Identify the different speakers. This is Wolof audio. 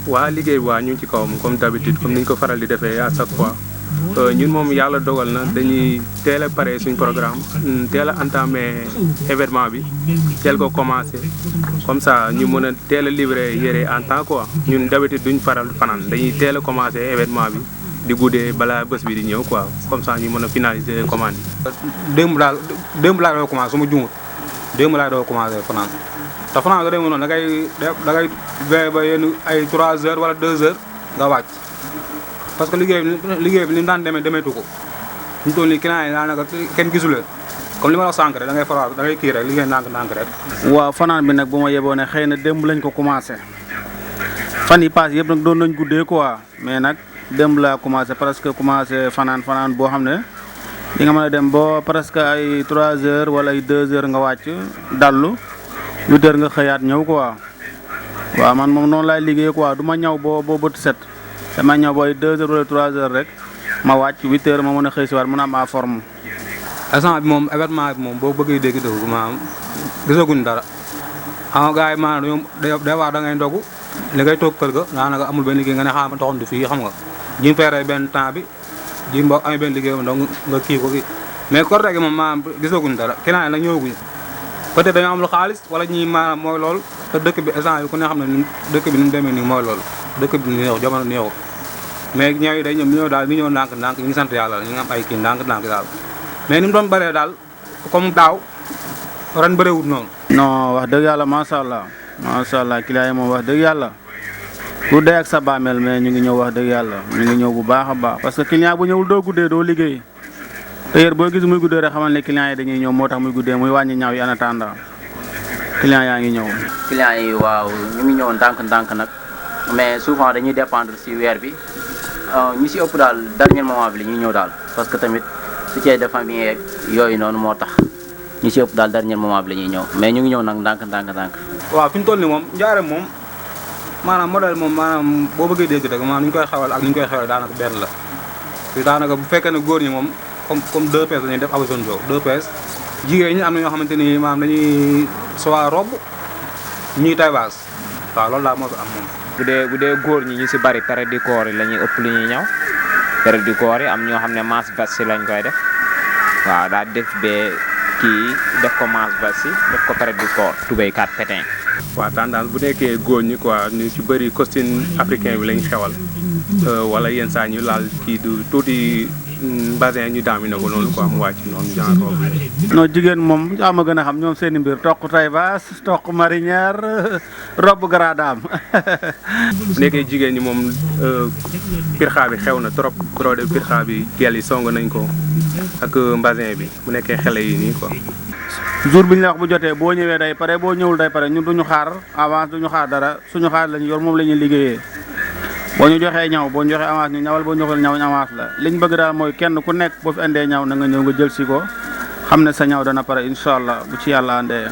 Speaker 1: waa liggéey bi waa ñu ngi ci kawam comme d'habitude comme ni ñu ko faral di defee à chaque fois ñun moom yàlla dogal na dañuy teel a pare suñ programme teel a entamé événement bi teel ko commencé comme ça ñu mën a teel a livrer yére en temps quoi ñun d'habitude duñ faral fanaan dañuy teel a commencé événement bi di guddee balaa bés bi di ñëw quoi comme ça ñu mën a finaliser commande yi.
Speaker 2: démb laa doo commencé su ma jumut démb laa doo commencé fanaan te fanaan nga demee noonu da ngay veillé ba yenn ay 3 heures wala 2 heures nga wàcc parce que liggéey bi ni mu daan demeetu ko ñu toll nii client yi daanaka kenn gisu leen comme li ma la wax sànq rek da ngay faral da ngay kii rek liggéey ndànk rek.
Speaker 3: waaw fanaan bi nag bu ma yeboo ne xëy na démb lañ ko commencé fan yi pass yëpp nag doon nañ guddee quoi mais nag démb laa commencé presque commencé fanaan boo xam ne di nga mën a dem boo presque ay 3 heures wala ay 2 heures nga wàcc dallu 8 heures nga xëyaat ñëw quoi waaw man moom noonu laay liggéey quoi du ma ñëw boo bët set dama ñëw booy 2 heures wala 3 heures rek ma wàcc 8 heures ma mën a xëy si waat mën a am à forme.
Speaker 2: instant bi moom événement bi moom boo bëggee dégg dëgg maanaam gisaguñ dara xam nga gars yi maanaam day wax da ngay ndogu li ngay toog kër ga daanaka amul benn liggéey nga ne xaaral ma taxoon fii xam nga ji feeree benn temps bi ji mbokk amee benn liggéey donc nga kii ko kii mais Korité gi moom maanaam gisaguñ dara client yi nag ñëwaguñ peut-être dañoo amul xaalis wala ñii maanaam mooy lool te dëkk bi instant bi ku ne xam ne dëkk bi ni mu demee nii mooy loolu dëkk bi neexu jamono neexu mais ñëw yi day ñëw daal ñu ñëw ndànk ñu ngi sant yàlla ñu ngi am ay kii ndànk daal mais ni mu doon bëree daal comme daaw ren bëreewut noonu.
Speaker 3: non wax dëgg yàlla macha allah client yi moom wax dëgg yàlla ku dee ak sa bàmmeel mais ñu ngi ñëw wax dëgg yàlla ñu ngi ñëw bu baax a baax parce que client bu ñëwul doo guddee doo liggéey te heure boo gis muy guddee rek xamal ne client yi dañuy ñëw moo tax muy guddee muy wàññi ñaaw yi en attendant client yaa ngi ñëw.
Speaker 4: client yi waaw ñu ngi ñëw ndànk nag mais souvent dañuy dépendre si weer bi ñu si ëpp daal dernier moment bi la ñuy ñëw daal parce que tamit soutien de famille yeeg yooyu noonu moo tax ñu si ëpp daal dernier moment bi la ñuy ñëw mais ñu ngi ñëw nag ndànk.
Speaker 2: waaw fi ñu toll nii moom Njaaréem moom maanaam modèle moom maanaam boo bëggee dégg rek maanaam ni ñu koy xewal ak ni ñu koy xewal daanaka benn la te daanaka bu fekkee ne góor ñi moom comme 2 pièces dañuy def avison jow 2 pièces jigéen ñi am na ñoo xamante ni maanaam dañuy soit robe ñuy taille basse waaw loolu daal moo fi am moom.
Speaker 5: bu dee góor ñi ñu si bari période du corps yi la ñuy ëpp lu ñuy ñëw période du corps yi am ñoo xam ne masse basse lañ koy def waaw daal def bee kii def ko masse basse def ko période du corps tubéy 4 pétin.
Speaker 1: waaw tendance bu nekkee góor ñi quoi ñu ci bëri costume africain bi lañ xewal wala yenn saa ñu laal kii du tuuti basin ñu daami na ko noonu quoi mu wàcc noonu genre robe.
Speaker 3: non jigéen moom yaa ma gën a xam ñoom seen i mbir toq taille basse toq marinière robe grand dame.
Speaker 1: bu nekkee jigéen ñi moom pirxa bi xew na trop brodé pirxa bi gel yi song nañ ko ak basin bi bu nekkee xale yi nii quoi.
Speaker 3: jour bi ñu la wax bu jotee boo ñëwee day pare boo ñëwul day pare ñun duñu xaar avance duñu xaar dara suñu xaar lañu yor moom la ñuy liggéeyee boo ñu joxee ñaw boo ñu joxee avance ñu ñawal boo ñu joxee ñaw avance la liñ bëgg daal mooy kenn ku nekk boo fi indee ñaw na nga ñëw nga jël si ko xam ne sa ñaw dana pare incha allah bu ci yàlla andee.